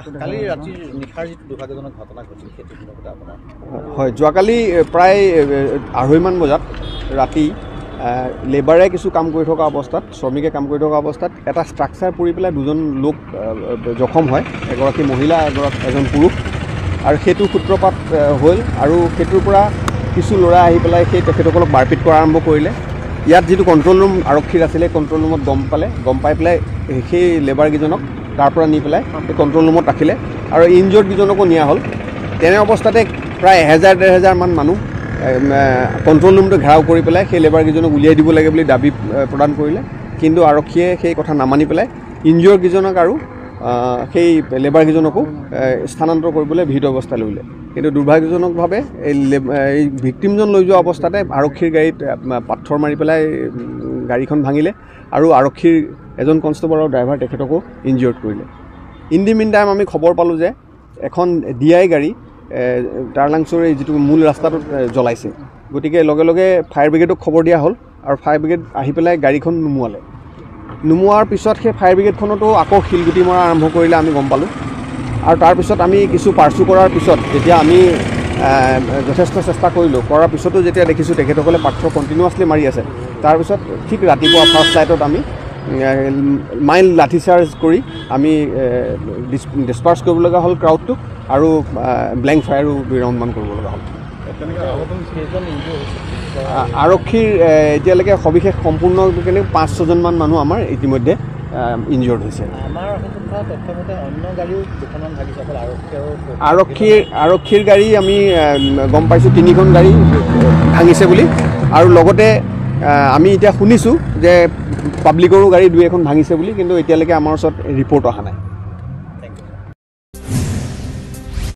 কালি ৰাতি নিশাৰ যিটো দুৰ্ভাগ্যজনক ঘটনা ঘটিল, সেইটো সন্দৰ্ভত আপোনাৰ? হয়, যোৱাকালি প্ৰায় 2:30মান বজাত ৰাতি লেবাৰে কিছু কাম কৰি থকা অৱস্থাত, শ্ৰমিকে কাম কৰি থকা অৱস্থাত এটা ষ্ট্ৰাকচাৰ পৰি পেলাই দুজন লোক জখম হয়, এগৰাকী মহিলা, এজন পুৰুষ। আৰু সেইটো সূত্ৰপাত হ'ল আৰু সেইটোৰ পৰা কিছু ল'ৰা আহি পেলাই সেই তেখেতসকলক মাৰপিট কৰা আৰম্ভ কৰিলে। ইয়াত যিটো কণ্ট্ৰল ৰুম আৰক্ষীৰ আছিলে, কণ্ট্ৰল ৰুমত গম পালে, গম পাই পেলাই সেই লেবাৰকেইজনক তাৰ পৰা নি পেলাই সেই কণ্ট্ৰল ৰুমত ৰাখিলে আৰু ইনজিয়ৰ্ডকেইজনকো নিয়া হ'ল। তেনে অৱস্থাতে প্ৰায় 1000 1500মান মানুহ কণ্ট্ৰল ৰুমটো ঘেৰাও কৰি পেলাই সেই লেবাৰকেইজনক উলিয়াই দিব লাগে বুলি দাবী প্ৰদান কৰিলে। কিন্তু আৰক্ষীয়ে সেই কথা নামানি পেলাই ইনজিয়ৰ্ডকেইজনক আৰু সেই লেবাৰকেইজনকো স্থানান্তৰ কৰিবলৈ বিহিত ব্যৱস্থা ল'লে। কিন্তু দুৰ্ভাগ্যজনকভাৱে এই ভিক্টিমজন লৈ যোৱা অৱস্থাতে আৰক্ষীৰ গাড়ীত পাথৰ মাৰি পেলাই গাড়ীখন ভাঙিলে আৰু আৰক্ষীৰ এজন কনষ্টেবল আৰু ড্ৰাইভাৰ তেখেতকো ইনজিয়ৰ্ড কৰিলে। ইন the mean time আমি খবৰ পালোঁ যে এখন ডি আই গাড়ী টাৰলাংছ'ৰ এই যিটো মূল ৰাস্তাটোত জ্বলাইছে। গতিকে লগে লগে ফায়াৰ ব্ৰিগেডক খবৰ দিয়া হ'ল আৰু ফায়াৰ ব্ৰিগেড আহি পেলাই গাড়ীখন নুমুৱালে। নুমুৱাৰ পিছত সেই ফায়াৰ ব্ৰিগেডখনতো আকৌ শিলগুটি মৰা আৰম্ভ কৰিলে, আমি গম পালোঁ। আৰু তাৰপিছত আমি কিছু পাৰ্চু কৰাৰ পিছত যেতিয়া আমি যথেষ্ট চেষ্টা কৰিলোঁ, কৰাৰ পিছতো যেতিয়া দেখিছোঁ তেখেতসকলে পাথৰ কণ্টিনিউৱাছলি মাৰি আছে, তাৰপিছত ঠিক ৰাতিপুৱা ফাৰ্ষ্ট লাইটত আমি মাইল্ড লাঠি চাৰ্জ কৰি আমি ডিছপাৰ্চ কৰিব লগা হ'ল ক্ৰাউডটোক আৰু ব্লেংক ফায়াৰো 2 ৰাউণ্ডমান কৰিব লগা হ'ল। আৰক্ষীৰ এতিয়ালৈকে সবিশেষ সম্পূৰ্ণ 5-6জনমান মানুহ আমাৰ ইতিমধ্যে ইনজিয়ৰ্ড হৈছে। আৰক্ষীৰ গাড়ী আমি গম পাইছোঁ 3খন গাড়ী ভাঙিছে বুলি, আৰু লগতে আমি এতিয়া শুনিছোঁ যে পাব্লিকৰো গাড়ী 2-1খন ভাঙিছে বুলি, কিন্তু এতিয়ালৈকে আমাৰ ওচৰত ৰিপৰ্ট অহা নাই।